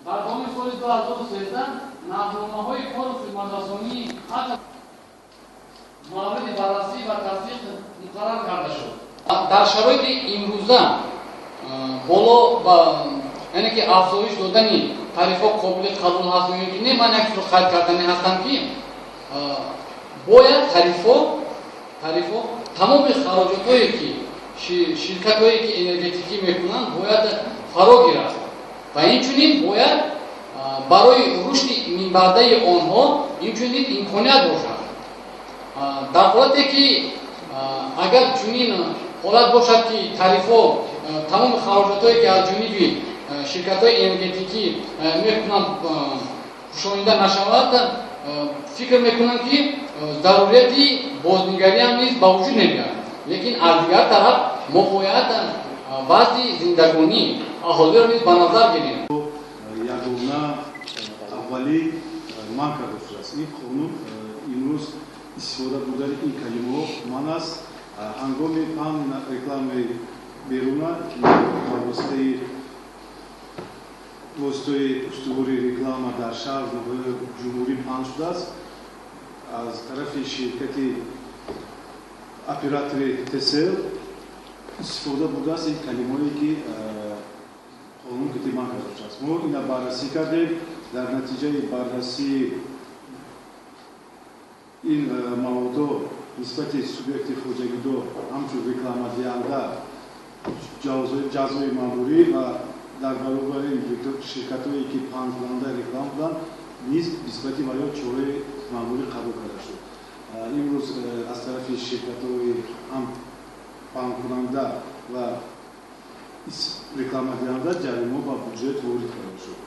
Дар давоми соли 2013 нархномаҳои кору хизматрасонии ҳар мавриди баррасӣ ва тасдиқ муқаррар карда шуд. Дар шароити имрӯза боло яъне ки афзоиш додани тарифҳо қобили қабул ҳаст ё ин ки не, ман як чизро қайд кардани ҳастам, ки бояд тарифҳо тамоми хароҷотҳое, ки ширкатҳое, ки энергетикӣ мекунанд, бояд фаро гирад ва инчунин бояд барои рушди минбаъдаи онҳо инчунин имконият бошад. Дар ҳолате ки агар чунин ҳолат бошад, ки тарифҳо тамоми хароҷотҳое, ки аз ҷониби ширкатҳои энергетикӣ мекунанд, пӯшонида нашавад, фикр мекунам, ки зарурияти бознигариам низ ба вуҷуд меояд. Лекин аз дигар тараф мо бояд вазъи зиндагонии аҳолиро низ ба назар гирем. Ягона аввалӣ манъ карда шудааст. Ин қонун имрӯз истифода бурдани ин калимаҳо манъ аст. Ҳангоми паҳни рекламаи беруна, ки ба воситаи воситаи устувори реклама дар шаҳр, ҷумҳурӣ паҳн шудааст, аз тарафи ширкати оператори ТСЛ истифода бурдааст ин калимаое, ки қонун кити манъ карда шудааст. Мо ина баррасӣ кардем. Дар натиҷаи баррасии ин маводҳо нисбати субъекти хоҷагидор ҳамчун рекламадиҳанда ҷазои маъмурӣ ва дар баробари ширкатҳое, ки паҳнкунандаи реклама буданд, низ нисбати ваё чораи маъмурӣ қабул карда шуд. Имрӯз аз тарафи ширкатҳои ҳам паҳнкунанда ва рекламадиҳанда ҷаримаҳо ба буҷет ворид карда шуд.